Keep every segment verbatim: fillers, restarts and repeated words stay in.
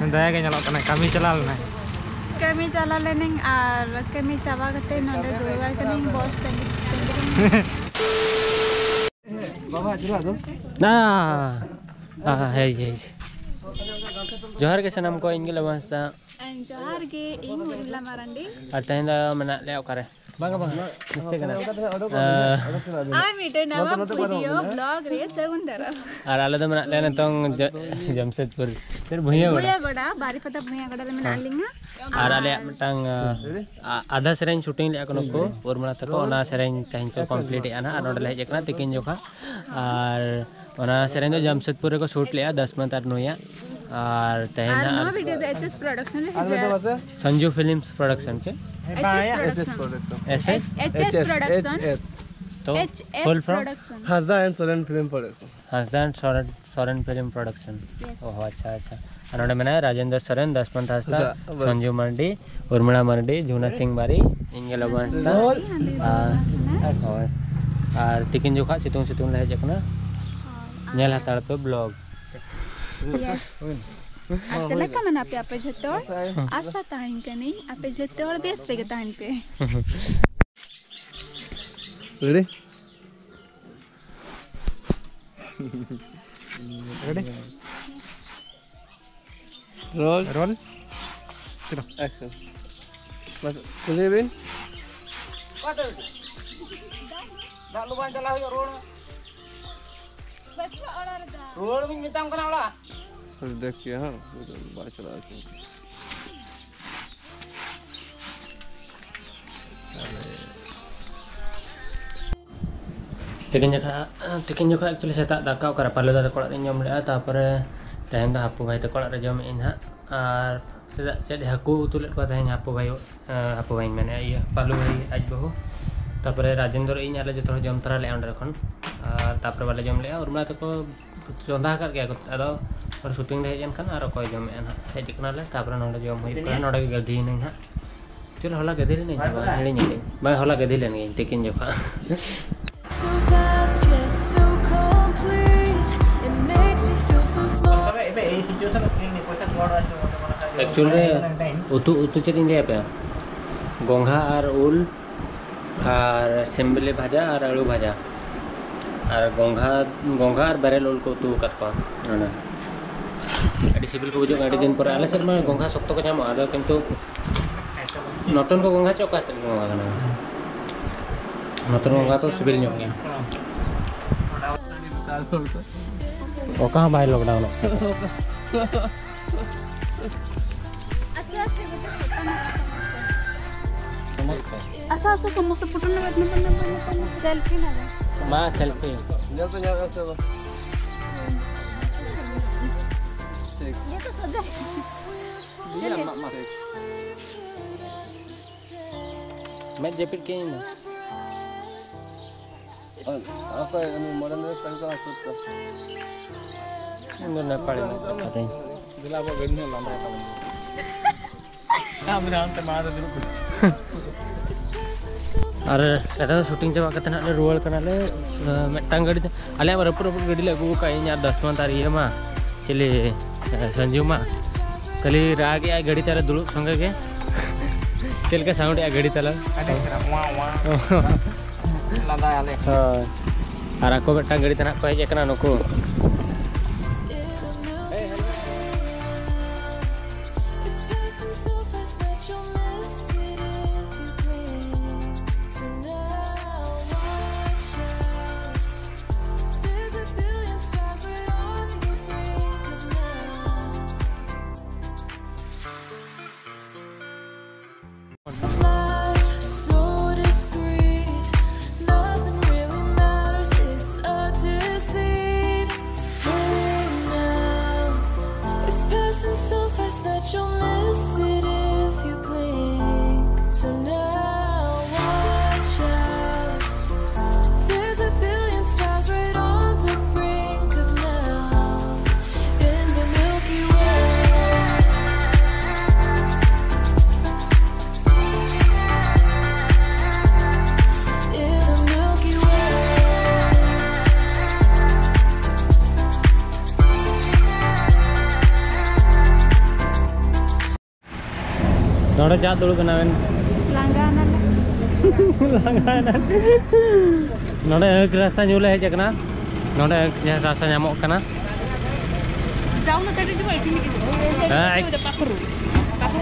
ᱫᱟᱭᱟ ᱜᱮ ᱧᱮᱞᱚᱜ ᱠᱟᱱᱟ, ᱠᱟᱹᱢᱤ ᱪᱟᱞᱟᱣ ᱞᱮᱱᱟᱭ᱾ ᱠᱟᱹᱢᱤ ᱪᱟᱞᱟᱣ ᱞᱮᱱᱟᱹᱧ ᱟᱨ ᱠᱟᱹᱢᱤ ᱪᱟᱵᱟ ᱠᱟᱛᱮ ᱱᱚᱰᱮ ᱫᱩᱲᱩᱵ ᱟᱠᱟᱱᱟᱹᱧ ᱵᱚᱥ ᱛᱟᱺᱜᱤ ᱛᱟᱺᱜᱤ ᱨᱮ᱾ ᱵᱟᱵᱟ, ᱪᱮᱫᱟᱜ ᱫᱚ? ᱱᱟ᱾ ᱟ, ᱦᱮᱡ, ᱦᱮᱡ᱾ ᱡᱚᱦᱟᱨ ᱜᱮ ᱥᱟᱱᱟᱢ ᱠᱚ, ᱤᱧ ᱜᱮ ᱞᱚᱵᱚ ᱦᱟᱸᱥᱫᱟ᱾ ᱡᱚᱦᱟᱨ ᱜᱮ, ᱤᱧ ᱩᱨᱢᱤᱞᱟ ᱢᱟᱨᱟᱱᱰᱤ᱾ ᱟᱨ ᱛᱮᱦᱮᱧ ᱫᱚ ᱢᱮᱱᱟᱜ ᱞᱮᱭᱟ ᱚᱠᱟᱨᱮ? ᱵᱟᱝᱟ, ᱵᱟᱝᱟ, ᱢᱤᱥᱴᱮᱠ ᱠᱟᱱᱟ᱾ ᱟᱨ ᱢᱤᱫᱴᱮᱱ ᱱᱟᱣᱟ ᱵᱷᱤᱰᱤᱭᱳ ᱵᱞᱚᱜ ᱨᱮ ᱥᱟᱹᱜᱩᱱ ᱫᱟᱨᱟᱢ᱾ ᱟᱨ ᱟᱞᱮ ᱫᱚ ᱢᱮᱱᱟᱜ ᱞᱮᱭᱟ ᱱᱤᱛᱚᱝ ᱡᱟ-, ᱡᱟᱢᱥᱮᱫᱽᱯᱩᱨ, ᱥᱮ ᱵᱷᱩᱭᱟᱹ ᱜᱚᱰᱟ᱾ ᱵᱷᱩᱭᱟᱹ ᱜᱚᱰᱟ, ᱵᱟᱨᱤᱯᱟᱫᱟ ᱵᱷᱩᱭᱟᱹ ᱜᱚᱰᱟ ᱨᱮ ᱢᱮᱱᱟᱜ ᱞᱤᱧᱟ᱾ ᱟᱨ ᱟᱞᱮᱭᱟᱜ ᱢᱤᱫᱴᱟᱝ, ᱟ, ᱟ-, ᱟᱫᱷᱟ ᱥᱮᱨᱮᱧ ᱥᱩᱴᱤᱝ ᱞᱮᱫᱼᱟ ᱠᱚ ᱱᱩᱠᱩ ᱩᱨᱢᱤᱞᱟ ᱛᱟᱠᱚ, ᱚᱱᱟ ᱥᱮᱨᱮᱧ ᱛᱮᱦᱮᱧ ᱠᱚ ᱠᱚᱢᱯᱞᱤᱴ ᱮᱫᱼᱟ ᱱᱟᱦᱟᱜ, ᱟᱨ ᱱᱚᱰᱮ ᱞᱮ ᱦᱮᱡ ᱟᱠᱟᱱᱟ ᱛᱤᱠᱤᱱ ᱡᱚᱠᱷᱟ᱾ ᱟᱨ ᱚᱱᱟ ᱥᱮᱨᱮᱧ ᱫᱚ ᱡᱟᱢᱥᱮᱫᱽᱯᱩᱨ ᱨᱮᱠᱚ ᱥᱩᱴ ᱞᱮᱫᱼᱟ, ᱫᱟᱥᱢᱟᱱᱛ ᱟᱨ ᱱᱩᱭᱟᱜ᱾ ᱟᱨ ᱛᱮᱦᱮᱧ ᱟᱨ ᱱᱟᱦᱟᱜ ᱱᱚᱣᱟ ᱵᱷᱤᱰᱤᱭᱳ ᱫᱚ ᱮᱪ ᱮᱥ ᱯᱨᱚᱰᱟᱠᱥᱚᱱ ᱨᱮ ᱦᱤᱡᱩᱜᱼᱟ᱾ ᱥᱚᱧᱡᱩ ᱯᱷᱤᱞᱢᱥ ᱯᱨᱚᱰᱟᱠᱥᱚᱱ ᱪᱮ? H S production. H S? H S production. ᱛᱚ, H S full form? Production. Hansda and Soren film production. Hansda and Soren, Soren film production. Yes. ᱚ, ᱟᱪᱪᱷᱟ, ᱟᱪᱪᱷᱟ᱾ ᱟᱨ ᱱᱚᱰᱮ ᱢᱮᱱᱟᱭᱟ ᱨᱟᱡᱮᱱᱫᱨ ᱥᱚᱨᱮᱱ, ᱫᱟᱥᱢᱟᱱᱛ ᱦᱟᱸᱥᱫᱟ, ᱦᱟᱸᱥᱫᱟ, ᱵᱟᱥ᱾ ᱥᱚᱧᱡᱩ ᱢᱟᱨᱰᱤ, ᱩᱨᱢᱤᱞᱟ ᱢᱟᱨᱰᱤ, ᱡᱷᱩᱱᱟ ᱥᱤᱝ ᱵᱟᱨᱤ, ᱤᱧ ᱜᱮ ᱞᱚᱵᱚ ᱦᱟᱸᱥᱫᱟ᱾ ᱦᱳᱭ᱾ ᱟᱨ, ᱦᱳᱭ᱾ ᱟᱨ ᱛᱤᱠᱤᱱ ᱡᱚᱠᱷᱟ ᱥᱤᱛᱩᱝ ᱥᱤᱛᱩᱝ ᱞᱮ ᱦᱮᱡ ᱟᱠᱟᱱᱟ᱾ ᱦᱳᱭ, ᱧᱮᱞ ᱟᱨ ᱦᱟᱛᱟᱲ ᱯᱮ ᱵᱞᱚᱜ᱾ ᱭᱮᱥ᱾ ᱟᱨ ᱪᱮᱫ ᱞᱮᱠᱟ ᱢᱮᱱᱟᱜ ᱯᱮᱭᱟ ᱟᱯᱮ ᱡᱷᱚᱛᱚ ᱦᱚᱲ? ᱦᱩᱸ᱾ ᱟᱥᱟ ᱛᱟᱦᱮᱱ ᱠᱟᱹᱱᱟᱹᱧ ᱟᱯᱮ ᱡᱷᱚᱛᱚ ᱦᱚᱲ ᱵᱮᱥ ᱨᱮᱜᱮ ᱛᱟᱦᱮᱱ ᱯᱮ᱾ ᱨᱮᱰᱤ? ᱨᱮᱰᱤ? ᱨᱳᱞ᱾ ᱨᱳᱞ᱾ ᱪᱚᱞᱚ᱾ ᱮᱠᱥᱚᱱ᱾ ᱵᱟᱥ, ᱠᱩᱞᱤ ᱵᱤᱱ᱾ ᱫᱟᱜ ᱞᱩ ᱵᱟᱝ ᱪᱟᱞᱟᱣ ᱦᱩᱭᱩᱜᱼᱟ, ᱨᱩᱣᱟᱹᱲ ᱢᱮ᱾ ᱨᱩᱣᱟᱹᱲ ᱵᱤᱱ ᱢᱮᱛᱟᱢ ᱠᱟᱱᱟ ᱚᱲᱟᱜ᱾ ᱫᱮᱠᱷ ᱠᱮᱭᱟ, ᱦᱮᱸ, ᱵᱟᱭ ᱪᱟᱞᱟᱜᱼᱟ᱾ ᱛᱤᱠᱤᱱ ᱡᱚᱠᱷᱟ, ᱛᱤᱠᱤᱱ ᱡᱚᱠᱷᱟ actually ᱥᱮᱛᱟᱜ ᱫᱟᱠᱟ ᱚᱠᱟᱨᱮ ᱯᱟᱞᱩ ᱫᱟ ᱛᱟᱠᱚ ᱚᱲᱟᱜ ᱨᱤᱧ ᱡᱚᱢ ᱞᱮᱜᱼᱟ, ᱛᱟᱯᱚᱨᱮ ᱛᱮᱦᱮᱧ ᱫᱚ ᱦᱟᱹᱯᱩ ᱵᱷᱟᱭ ᱛᱟᱠᱚ ᱚᱲᱟᱜ ᱨᱮ ᱡᱚᱢᱮᱜ ᱟᱹᱧ ᱦᱟᱸᱜ᱾ ᱟᱨ ᱥᱮᱛᱟᱜ ᱪᱮᱫ ᱦᱟᱹᱠᱩ ᱩᱛᱩ ᱞᱮᱫ ᱠᱚᱣᱟ ᱛᱮᱦᱮᱧ ᱦᱟᱹᱯᱩ ᱵᱷᱟᱭ, ᱮᱸ, ᱦᱟᱹᱯᱩ ᱵᱷᱟᱭᱤᱧ ᱢᱮᱱᱮᱫᱼᱟ, ᱤᱭᱟᱹ, ᱯᱟᱞᱩ ᱵᱷᱟᱭ ᱟᱡ ᱵᱟᱹᱦᱩ, ᱛᱟᱯᱚᱨᱮ ᱨᱟᱡᱮᱱᱫᱨᱚ, ᱤᱧ, ᱟᱞᱮ ᱡᱚᱛᱚ ᱦᱚᱲ ᱡᱚᱢ ᱛᱚᱨᱟ ᱞᱮᱜᱼᱟ ᱚᱸᱰᱮ ᱠᱷᱚᱱ᱾ ᱟᱨ ᱛᱟᱯᱚᱨᱮ ᱵᱟᱞᱮ ᱡᱚᱢ ᱞᱮᱜᱼᱟ, ᱩᱨᱢᱤᱞᱟ ᱛᱟᱠᱚ ᱪᱚᱸᱫᱟ ᱟᱠᱟᱫ ᱜᱮᱭᱟ ᱠᱚ, ᱟᱫᱚ ᱦᱚᱲ ᱥᱩᱴᱤᱝ ᱞᱮ ᱦᱮᱡ ᱮᱱ ᱠᱷᱟᱱ ᱟᱨ ᱚᱠᱚᱭ ᱡᱚᱢᱮᱜᱼᱟ ᱱᱟᱦᱟᱜ᱾ ᱦᱮᱡ ᱠᱟᱱᱟᱞᱮ, ᱛᱟᱯᱚᱨᱮ ᱱᱚᱰᱮ ᱡᱚᱢ ᱦᱩᱭᱩᱜ ᱠᱟᱱᱟ, ᱱᱚᱰᱮ ᱜᱮ ᱜᱟᱹᱫᱷᱤᱭᱮᱱᱟᱹᱧ ᱦᱟᱸᱜ᱾ ᱪᱚᱞᱚ, ᱦᱚᱞᱟ ᱜᱟᱹᱫᱷᱤ ᱞᱮᱱᱟᱹᱧ ᱥᱮ ᱵᱟᱝ? ᱦᱤᱲᱤᱧ ᱠᱤᱫᱟᱹᱧ᱾ ᱵᱟᱝ, ᱦᱚᱞᱟ ᱜᱟᱹᱫᱷᱤ ᱞᱮᱱ ᱜᱤᱭᱟᱹᱧ ᱛᱤᱠᱤᱱ ᱡᱚᱠᱷᱟ᱾ So vast yet so complete, it makes me feel so small. Actual ᱨᱮ ᱩᱛᱩ, ᱩᱛᱩ ᱪᱮᱫ ᱤᱧ ᱞᱟᱹᱭ ᱟᱯᱮᱭᱟ? ᱜᱚᱝᱜᱷᱟ ᱟᱨ ᱩᱞ ᱟᱨ ᱥᱤᱢᱵᱤᱞᱤ ᱵᱷᱟᱡᱟ ᱟᱨ ᱟᱹᱞᱩ ᱵᱷᱟᱡᱟ ᱟᱨ ᱜᱚᱝᱜᱷᱟ, ᱜᱚᱝᱜᱷᱟ ᱟᱨ ᱵᱮᱨᱮᱞ ᱩᱞ ᱠᱚ ᱩᱛᱩ ᱟᱠᱟᱫ ᱠᱚᱣᱟ᱾ ᱟᱹᱰᱤ ᱥᱤᱵᱤᱞ ᱠᱚ ᱵᱩᱡᱷᱟᱹᱜ ᱠᱟᱱᱟ᱾ ᱟᱹᱰᱤ ᱫᱤᱱ ᱯᱚᱨᱮ ᱟᱞᱮ ᱥᱮᱫ ᱢᱟ ᱜᱚᱝᱜᱷᱟ ᱥᱚᱠᱛᱚ ᱠᱚ ᱧᱟᱢᱚᱜᱼᱟ, ᱟᱫᱚ ᱠᱤᱱᱛᱩ ᱱᱚᱛᱮᱱ ᱠᱚ ᱜᱚᱝᱜᱷᱟ ᱪᱮᱫ ᱚᱠᱟ ᱥᱮᱫ ᱜᱚᱝᱜᱷᱟ ᱠᱟᱱᱟ? ᱱᱚᱛᱮᱱ ᱜᱚᱝᱜᱷᱟ ᱫᱚ ᱥᱤᱵᱤᱞ ᱧᱚᱜ ᱜᱮᱭᱟ᱾ ᱚᱠᱟ ᱦᱚᱸ ᱵᱟᱭ ᱞᱚᱠᱰᱟᱣᱩᱱᱚᱜ ᱠᱟᱱᱟ᱾ ᱟᱪᱪᱷᱟ, ᱟᱪᱪᱷᱟ, ᱥᱚᱢᱚᱥᱛᱚ᱾ ᱟᱪᱪᱷᱟ, ᱟᱪᱪᱷᱟ, ᱥᱚᱢᱚᱥᱛᱚ ᱯᱷᱳᱴᱳ ᱱᱮᱵᱮ, ᱱᱮᱵᱮ, ᱱᱮᱵᱮ, ᱱᱮᱵᱮ, ᱥᱮᱞᱯᱷᱤ ᱱᱮᱵᱮ᱾ ᱢᱟ, ᱥᱮᱞᱯᱷᱤ᱾ ᱧᱮᱞ ᱯᱮ, ᱧᱟᱢᱮᱫᱼᱟ ᱥᱮ ᱵᱟᱝ? ᱴᱷᱤᱠ᱾ ᱤᱭᱟᱹ ᱛᱚ ᱥᱚᱡᱟ᱾ ᱤᱭᱟᱹ ᱟᱢᱟᱜ ᱢᱟ᱾ ᱴᱷᱤᱠ᱾ ᱢᱮᱫ ᱡᱟᱹᱯᱤᱫ ᱠᱮᱫ ᱤᱧ ᱫᱚ᱾ ᱚᱠᱚᱭ ᱩᱱᱤ ᱢᱚᱰᱟᱨᱱ ᱰᱨᱮᱥ ᱛᱟᱦᱮᱸ ᱠᱟᱱᱟ ᱥᱩᱴ ᱠᱚ? ᱤᱧ ᱫᱚ ᱱᱮᱯᱟᱲᱤ ᱢᱮᱫ ᱠᱟᱛᱷᱟ ᱛᱤᱧ᱾ ᱫᱮᱞᱟ ᱟᱵᱚ ᱜᱟᱹᱰᱤ ᱧᱚᱜ ᱞᱟᱸᱫᱟᱭ ᱛᱟᱵᱚᱱ᱾ ᱟᱢ ᱫᱚ ᱦᱟᱱᱛᱮ ᱢᱟ ᱫᱚ ᱫᱩᱲᱩᱵ ᱠᱟᱱᱟ᱾ ᱟᱨ ᱱᱮᱛᱟᱨ ᱫᱚ ᱥᱩᱴᱤᱝ ᱪᱟᱵᱟ ᱠᱟᱛᱮ ᱱᱟᱜ ᱞᱮ ᱨᱩᱣᱟᱹᱲ ᱠᱟᱱᱟᱞᱮ, ᱢᱤᱫᱴᱟᱝ ᱜᱟᱹᱰᱤ ᱛᱮ᱾ ᱟᱞᱮᱭᱟᱜ ᱢᱟ ᱨᱟᱹᱯᱩᱫ ᱨᱟᱹᱯᱩᱫ ᱜᱟᱹᱰᱤ ᱞᱮ ᱟᱹᱜᱩ ᱟᱠᱟᱫ, ᱤᱧ ᱟᱨ ᱫᱟᱥᱢᱟᱱᱛ ᱟᱨ ᱤᱭᱟᱹ ᱢᱟ, ᱪᱤᱞᱤ, ᱥᱚᱧᱡᱩ ᱢᱟ᱾ ᱠᱷᱟᱹᱞᱤ ᱨᱟᱜ ᱮᱜᱼᱟᱭ ᱜᱟᱹᱰᱤ ᱛᱟᱞᱮ ᱫᱩᱲᱩᱵ ᱥᱚᱸᱜᱮ ᱜᱮ᱾ ᱪᱮᱫ ᱞᱮᱠᱟ ᱥᱟᱣᱩᱱᱰ ᱮᱜᱼᱟ ᱜᱟᱹᱰᱤ ᱛᱟᱞᱟ? ᱟᱹᱰᱤ ᱪᱮᱦᱨᱟ, ᱣᱟ, ᱣᱟ᱾ ᱞᱟᱸᱫᱟᱭᱟᱞᱮ᱾ ᱦᱳᱭ᱾ ᱟᱨ ᱟᱠᱚ ᱢᱤᱫᱴᱟᱝ ᱜᱟᱹᱰᱤ ᱛᱮ ᱱᱟᱜ ᱠᱚ ᱦᱮᱡ ᱟᱠᱟᱱᱟ ᱱᱩᱠᱩ᱾ It's passing so fast that you'll miss it if you blink. So now watch out. There's a billion stars right on the brink of now. Life so discreet, nothing really matters, it's a deceit. Hey now, it's passing so fast that you'll miss it if you blink. So now watch out. There's a billion stars right on the brink of now. In the Milky Way. In the Milky Way. ᱱᱚᱰᱮ ᱪᱟ ᱫᱩᱲᱩᱵ ᱮᱱᱟ ᱵᱮᱱ᱾ ᱞᱟᱸᱜᱟ ᱮᱱᱟᱞᱮ᱾ ᱞᱟᱸᱜᱟ ᱮᱱᱟ᱾ ᱱᱚᱰᱮ ᱟᱹᱠ ᱨᱟᱥᱟ ᱧᱩ ᱞᱮ ᱦᱮᱡ ᱟᱠᱟᱱᱟ᱾ ᱱᱚᱰᱮ ᱟᱹᱠ ᱡᱟᱦᱟᱸ ᱨᱟᱥᱟ ᱧᱟᱢᱚᱜ ᱠᱟᱱᱟ᱾ ᱡᱟᱣ ᱢᱟ ᱥᱮᱴᱮᱨ ᱡᱚᱠᱷᱚᱡ ᱟᱹᱠᱷᱨᱤᱧ ᱜᱮ᱾ ᱦᱮᱸ, ᱟᱡ- ᱯᱟᱠᱲᱩ᱾ ᱯᱟᱠᱲᱩ᱾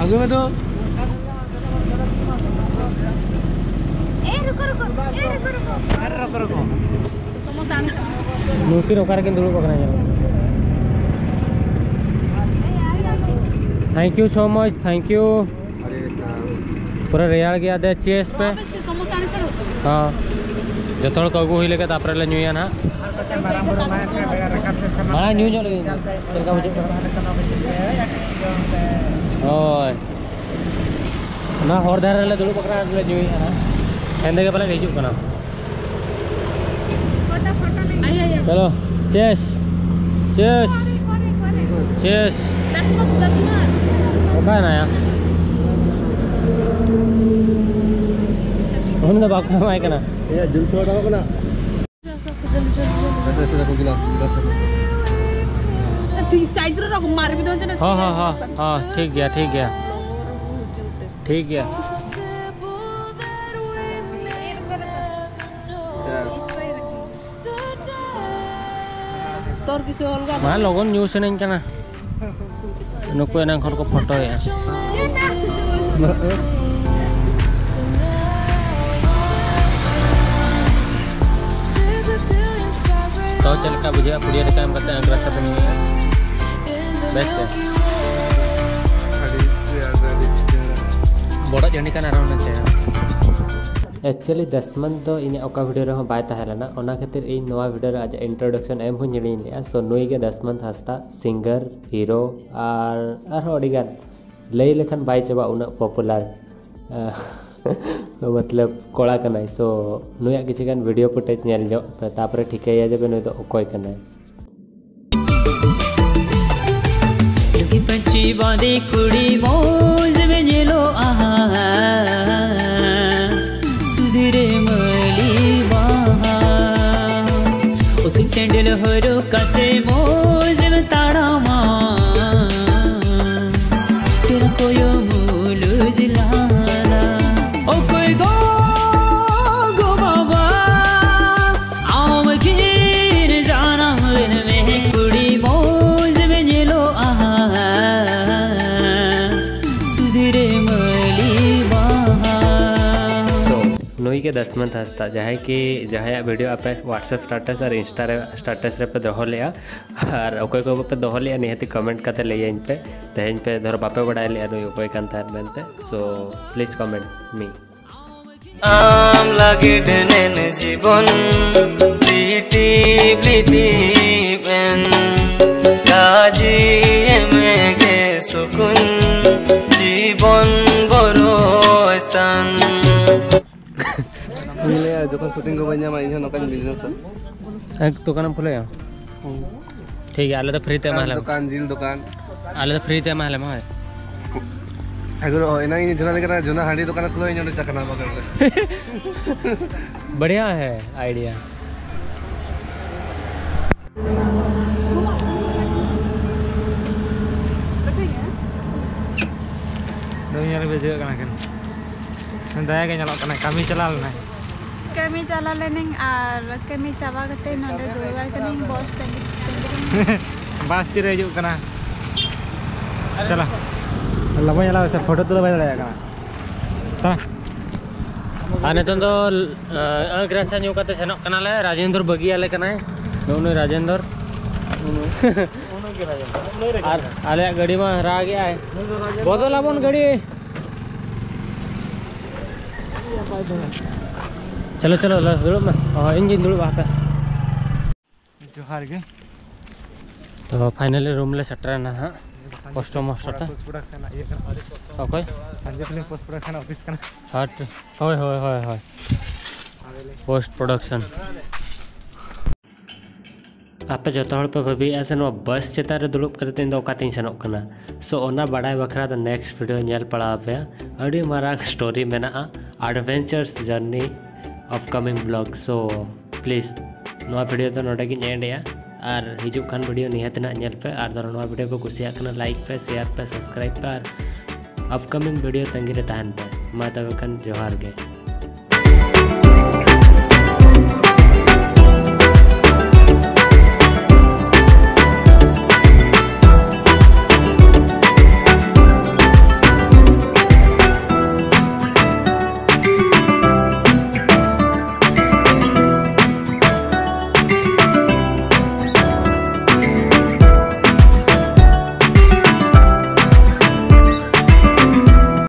ᱟᱹᱜᱩᱭ ᱢᱮ ᱛᱚ᱾ ᱮ, ᱨᱩᱠᱚ, ᱨᱩᱠᱚ᱾ ᱮ, ᱨᱩᱠᱚ, ᱨᱩᱠᱚ᱾ ᱟᱨ ᱨᱩᱠᱚ, ᱨᱩᱠᱚ᱾ ᱱᱩᱠᱤᱱ ᱚᱠᱟ ᱨᱮᱠᱤᱱ ᱫᱩᱲᱩᱵ ᱟᱠᱟᱱᱟ ᱧᱮᱞ ᱢᱮ᱾ Thank you so much, thank you᱾ ᱯᱩᱨᱟᱹ ᱨᱮᱭᱟᱲ ᱜᱮᱭᱟ, ᱫᱮ, cheers ᱯᱮ᱾ ᱦᱚᱸ, ᱡᱚᱛᱚ ᱦᱚᱲ ᱠᱚ ᱟᱹᱜᱩ ᱦᱩᱭ ᱞᱮᱜᱮ, ᱛᱟᱯᱚᱨᱮ ᱞᱮ ᱧᱩᱭᱟ ᱱᱟᱦᱟᱜ᱾ ᱢᱟᱲᱟᱝ ᱧᱩ ᱧᱚᱜ ᱞᱮᱜᱮ, ᱪᱮᱫ ᱞᱮᱠᱟ ᱵᱩᱡᱷᱟᱹᱜ ᱠᱟᱱᱟ? ᱦᱳᱭ, ᱚᱱᱟ ᱦᱚᱨ ᱫᱷᱟᱨᱮ ᱨᱮᱞᱮ ᱫᱩᱲᱩᱵ ᱟᱠᱟᱱᱟ, ᱟᱨ ᱞᱮ ᱧᱩᱭᱮᱫᱼᱟ ᱱᱟᱦᱟᱜ᱾ ᱦᱮᱸᱫᱮ ᱜᱮ ᱯᱟᱞᱮᱱ ᱦᱤᱡᱩᱜ ᱠᱟᱱᱟ᱾ ᱯᱷᱳᱴᱳ, ᱯᱷᱳᱴᱳ ᱞᱟᱹᱜᱤᱫ᱾ ᱪᱚᱞᱚ, cheers, cheers, cheers᱾ ᱚᱠᱟᱭᱮᱱᱟᱭᱟ? ᱩᱱᱤ ᱫᱚ ᱵᱟᱠᱚ ᱮᱢᱟᱭ ᱠᱟᱱᱟ᱾ ᱤᱧᱟᱹᱜ ᱡᱩᱞ ᱯᱮ ᱚᱰᱚᱠᱚᱜ ᱠᱟᱱᱟ᱾ ᱟᱪᱪᱷᱟ, ᱟᱪᱪᱷᱟ, ᱟᱪᱪᱷᱟ, ᱜᱤᱞᱟᱥ, ᱜᱤᱞᱟᱥ ᱨᱮ᱾ ᱴᱷᱤᱠ size ᱨᱮ ᱨᱚᱠᱚᱢ ᱢᱟᱨ ᱵᱤᱫᱚ ᱡᱮᱱᱟ᱾ ᱦᱚᱸ, ᱦᱚᱸ, ᱦᱚᱸ, ᱦᱚᱸ, ᱴᱷᱤᱠ ᱜᱮᱭᱟ, ᱴᱷᱤᱠ ᱜᱮᱭᱟ, ᱴᱷᱤᱠ ᱜᱮᱭᱟ᱾ ᱛᱚᱨ ᱠᱤᱪᱷᱩ ᱚᱞᱜᱟ ᱢᱟ ᱞᱚᱜᱚᱱ ᱧᱩ ᱥᱟᱱᱟᱧ ᱠᱟᱱᱟ᱾ ᱱᱩᱠᱩ ᱮᱱᱟᱝ ᱠᱷᱚᱱ ᱠᱚ ᱯᱷᱳᱴᱳᱭᱮᱫᱼᱟ᱾ ᱛᱚ ᱪᱮᱫ ᱞᱮᱠᱟ ᱵᱩᱡᱷᱟᱹᱜᱼᱟ ᱯᱩᱲᱤᱭᱟᱹ ᱫᱟᱠᱟ ᱮᱢ ᱠᱟᱛᱮ ᱟᱜᱽᱨᱟ ᱥᱟᱵᱚᱱ ᱧᱩᱭᱟ? ᱵᱮᱥ ᱜᱮ? ᱟᱹᱰᱤ ᱨᱮᱭᱟᱲ ᱨᱮ ᱟᱹᱰᱤ ᱪᱮᱦᱨᱟ᱾ ᱵᱚᱰᱚᱡ ᱦᱟᱺᱰᱤ ᱠᱟᱱᱟ ᱟᱨᱦᱚᱸ ᱚᱱᱟ ᱪᱮᱦᱨᱟ᱾ Actually ᱫᱟᱥᱢᱟᱱ ᱫᱚ ᱤᱧᱟᱹᱜ ᱚᱠᱟ video ᱨᱮᱦᱚᱸ ᱵᱟᱭ ᱛᱟᱦᱮᱸ ᱞᱮᱱᱟ, ᱚᱱᱟ ᱠᱷᱟᱹᱛᱤᱨ ᱤᱧ ᱱᱚᱣᱟ video ᱨᱮ ᱟᱡᱟᱜ introduction ᱮᱢ ᱦᱚᱸᱧ ᱦᱤᱲᱤᱧ ᱞᱮᱜᱼᱟ᱾ So ᱱᱩᱭ ᱜᱮ ᱫᱟᱥᱢᱟᱱ ᱦᱟᱸᱥᱫᱟ, singer, hero ᱟᱨ ᱟᱨᱦᱚᱸ ᱟᱹᱰᱤᱜᱟᱱ, ᱞᱟᱹᱭ ᱞᱮᱠᱷᱟᱱ ᱵᱟᱭ ᱪᱟᱵᱟᱜ ᱩᱱᱟᱹᱜ popular ᱢᱚᱛᱞᱚᱵ ᱠᱚᱲᱟ ᱠᱟᱱᱟᱭ᱾ So ᱱᱩᱭᱟᱜ ᱠᱤᱪᱷᱩ ᱜᱟᱱ video footage ᱧᱮᱞ ᱧᱚᱜ ᱯᱮ, ᱛᱟᱯᱚᱨᱮ ᱴᱷᱤᱠᱟᱹᱭᱟ ᱡᱮ ᱱᱩᱭ ᱫᱚ ᱚᱠᱚᱭ ᱠᱟᱱᱟᱭ᱾ ᱞᱩᱝᱜᱤ ᱯᱟᱹᱧᱪᱤ ᱵᱟᱸᱫᱮ ᱠᱩᱲᱤ ᱢᱚᱡᱽ ᱜᱮ ᱧᱮᱞᱚᱜᱼᱟ, ᱥᱩᱫᱷᱤᱨᱮ ᱢᱟᱹᱞᱤ ᱵᱟᱦᱟ, ᱩᱥᱩᱞ ᱥᱮᱸᱰᱮᱞ ᱦᱚᱨᱚᱜ ᱠᱟᱛᱮ ᱢᱚᱡᱽ ᱮᱢ ᱛᱟᱲᱟᱢᱟ, ᱛᱮᱨᱟ ᱠᱚᱭᱚᱜ ᱢᱩᱞᱩᱡ ᱞᱟᱸᱫᱟ᱾ ᱚᱠᱚᱭ ᱜᱚ, ᱜᱚ ᱵᱟᱵᱟ, ᱟᱢ ᱠᱤᱱ ᱡᱟᱱᱟᱢ ᱞᱮᱱ ᱢᱮ, ᱠᱩᱲᱤ ᱢᱚᱡᱽ ᱮᱢ ᱧᱮᱞᱚᱜᱼᱟ, ᱥᱩᱫᱷᱤᱨᱮ ᱢᱟᱹᱞᱤ ᱵᱟᱦᱟ᱾ So, ᱱᱩᱭ ᱜᱮ ᱫᱚᱥᱢᱚᱱᱛ ᱦᱟᱸᱥᱫᱟ, ᱡᱟᱦᱟᱸᱭ ᱠᱤ, ᱡᱟᱦᱟᱸᱭᱟᱜ ᱵᱷᱤᱰᱤᱭᱳ ᱟᱯᱮ WhatsApp status ᱟᱨ Insta ᱨᱮ, status ᱨᱮᱯᱮ ᱫᱚᱦᱚ ᱞᱮᱜᱼᱟ, ᱟᱨ ᱚᱠᱚᱭ ᱠᱚ ᱵᱟᱯᱮ ᱫᱚᱦᱚ ᱞᱮᱜᱼᱟ, ᱱᱤᱦᱟᱹᱛᱤ comment ᱠᱟᱛᱮ ᱞᱟᱹᱭᱟᱹᱧ ᱯᱮ᱾ ᱛᱮᱦᱮᱧ ᱯᱮ ᱫᱷᱚᱨᱚ ᱵᱟᱯᱮ ᱵᱟᱲᱟᱭ ᱞᱮᱜᱼᱟ ᱱᱩᱭ ᱚᱠᱚᱭ ᱠᱟᱱ ᱛᱟᱦᱮᱸᱫ ᱢᱮᱱᱛᱮ, so please comment me. ᱟᱢ ᱞᱟᱹᱜᱤᱫ ᱱᱮᱱ ᱡᱤᱵᱚᱱ ᱞᱤᱴᱤᱯ ᱞᱤᱴᱤᱯ ᱮᱱ, ᱠᱟᱡᱤ ᱮᱢᱮᱜᱮ ᱥᱩᱠᱩᱱ ᱡᱤᱵᱚᱱ ᱵᱚᱨᱚᱭ ᱛᱟᱱ᱾ ᱤᱧ ᱞᱟᱹᱭᱟ, ᱡᱚᱠᱷᱚᱱ ᱥᱩᱴᱤᱝ ᱠᱚ ᱵᱟᱹᱧ ᱧᱟᱢᱟ, ᱤᱧ ᱦᱚᱸ ᱱᱚᱝᱠᱟᱧ ᱵᱤᱡᱽᱱᱮᱥᱟ᱾ ᱮᱠ ᱫᱚᱠᱟᱱᱮᱢ ᱠᱷᱩᱞᱟᱹᱭᱟ? ᱦᱩᱸ᱾ ᱴᱷᱤᱠ ᱜᱮᱭᱟ, ᱟᱞᱮ ᱫᱚ ᱯᱷᱨᱤ ᱛᱮ ᱮᱢᱟ ᱞᱮᱢ᱾ ᱫᱚᱠᱟᱱ, ᱡᱤᱞ ᱫᱚᱠᱟᱱ᱾ ᱟᱞᱮ ᱫᱚ ᱯᱷᱨᱤ ᱛᱮ ᱮᱢᱟ ᱞᱮᱢ, ᱦᱳᱭ᱾ ᱟᱜᱚᱨ ᱮᱱᱟᱝ ᱤᱧ ᱡᱷᱚᱱᱟ ᱞᱮ ᱠᱟᱱᱟ, ᱡᱷᱚᱱᱟ ᱦᱟᱺᱰᱤ ᱫᱚᱠᱟᱱ ᱠᱷᱩᱞᱟᱹᱣ ᱤᱧ ᱚᱸᱰᱮ ᱪᱟᱠᱱᱟ ᱵᱟᱜᱟᱱ ᱨᱮ᱾ बढ़िया है आइडिया। ᱫᱚᱢᱮ ᱧᱮᱞ ᱵᱩᱡᱷᱟᱹᱜ ᱠᱟᱱᱟ ᱠᱤᱱ᱾ ᱫᱟᱭᱟ ᱜᱮ ᱧᱮᱞᱚᱜ ᱠᱟᱱᱟ, ᱠᱟᱹᱢᱤ ᱪᱟᱞᱟᱣ ᱞᱮᱱᱟᱭ᱾ ᱠᱟᱹᱢᱤ ᱪᱟᱞᱟᱣ ᱞᱮᱱᱟᱹᱧ ᱟᱨ ᱠᱟᱹᱢᱤ ᱪᱟᱵᱟ ᱠᱟᱛᱮ ᱱᱚᱰᱮ ᱫᱩᱲᱩᱵ ᱟᱠᱟᱱᱟᱹᱧ ᱵᱚᱥ ᱛᱟᱺᱜᱤ, ᱛᱟᱺᱜᱤ ᱨᱮ᱾ ᱵᱟᱥ ᱛᱤᱨᱮ ᱦᱤᱡᱩᱜ ᱠᱟᱱᱟ? ᱪᱟᱞᱟᱜ᱾ ᱞᱚᱜᱚᱱ ᱪᱟᱞᱟᱜ ᱢᱮᱥᱮ, ᱯᱷᱳᱴᱳ ᱛᱩᱞᱟᱹᱣ ᱵᱟᱭ ᱫᱟᱲᱮᱭᱟᱜ ᱠᱟᱱᱟ᱾ ᱪᱟᱞᱟᱜ᱾ ᱟᱨ ᱱᱤᱛᱚᱝ ᱫᱚ, ᱟᱸ, ᱟᱸᱠ ᱨᱟᱥᱟ ᱧᱩ ᱠᱟᱛᱮ ᱥᱮᱱᱚᱜ ᱠᱟᱱᱟᱞᱮ᱾ ᱨᱟᱡᱮᱱᱫᱨ ᱵᱟᱹᱜᱤᱭᱟᱞᱮ ᱠᱟᱱᱟᱭ᱾ ᱱᱩᱜᱼᱩ ᱱᱩᱭ ᱨᱟᱡᱮᱱᱫᱨ᱾ ᱟᱨ ᱟᱞᱮᱭᱟᱜ ᱜᱟᱹᱰᱤ ᱢᱟ ᱦᱟᱨᱟ ᱜᱮᱭᱟᱭ᱾ ᱵᱚᱫᱚᱞ ᱟᱵᱚᱱ ᱜᱟᱹᱰᱤ᱾ ᱪᱚᱞᱚ, ᱪᱚᱞᱚ, ᱫᱩᱲᱩᱵ ᱢᱮ᱾ ᱚ, ᱤᱧ ᱜᱤᱧ ᱫᱩᱲᱩᱵᱼᱟ, ᱦᱟᱯᱮ᱾ ᱡᱚᱦᱟᱨ ᱜᱮ᱾ ᱛᱚ, finally room ᱞᱮ ᱥᱮᱴᱮᱨᱮᱱᱟ ᱦᱟᱸᱜ᱾ ᱥᱟᱱᱡᱮ ᱯᱳᱥᱴ ᱢᱟᱥᱴᱟᱨ ᱛᱮ᱾ ᱯᱳᱥᱴ ᱯᱨᱚᱰᱟᱠᱥᱚᱱ ᱤᱭᱟᱹ ᱠᱟᱱᱟ᱾ ᱚᱠᱚᱭ? ᱥᱟᱱᱡᱮ ᱯᱷᱤᱞᱢ ᱯᱳᱥᱴ ᱯᱨᱚᱰᱟᱠᱥᱚᱱ ᱚᱯᱷᱤᱥ ᱠᱟᱱᱟ᱾ ᱦᱟᱴ᱾ ᱦᱳᱭ, ᱦᱳᱭ, ᱦᱳᱭ, ᱦᱳᱭ᱾ Post production. ᱟᱯᱮ ᱡᱚᱛᱚ ᱦᱚᱲ ᱯᱮ ᱵᱷᱟᱹᱵᱤᱭᱮᱫᱼᱟ ᱥᱮ ᱱᱚᱣᱟ ᱵᱟᱥ ᱪᱮᱛᱟᱱ ᱨᱮ ᱫᱩᱲᱩᱵ ᱠᱟᱛᱮ ᱤᱧ ᱫᱚ ᱚᱠᱟᱛᱤᱧ ᱥᱮᱱᱚᱜ ᱠᱟᱱᱟ? So, ᱚᱱᱟ ᱵᱟᱰᱟᱭ ᱵᱟᱠᱷᱨᱟ ᱫᱚ next video ᱧᱮᱞ ᱯᱟᱲᱟᱣ ᱟᱯᱮᱭᱟ᱾ ᱟᱹᱰᱤ ᱢᱟᱨᱟᱝ story ᱢᱮᱱᱟᱜᱼᱟ, adventures journey upcoming vlog, so please ᱱᱚᱣᱟ video ᱫᱚ ᱱᱚᱰᱮ ᱜᱤᱧ end ᱮᱜᱼᱟ᱾ ᱟᱨ ᱦᱤᱡᱩᱜ ᱠᱟᱱ video ᱱᱤᱦᱟᱹᱛ ᱱᱟᱜ ᱧᱮᱞ ᱯᱮ᱾ ᱟᱨ ᱫᱷᱚᱨᱚ ᱱᱚᱣᱟ video ᱯᱮ ᱠᱩᱥᱤᱭᱟᱜ ᱠᱟᱱᱟ, like ᱯᱮ, share ᱯᱮ, subscribe ᱯᱮ ᱟᱨ upcoming video ᱛᱟᱺᱜᱤ ᱨᱮ ᱛᱟᱦᱮᱱ ᱯᱮ᱾ ᱢᱟ ᱛᱚᱵᱮ ᱠᱷᱟᱱ ᱡᱚᱦᱟᱨ ᱜᱮ᱾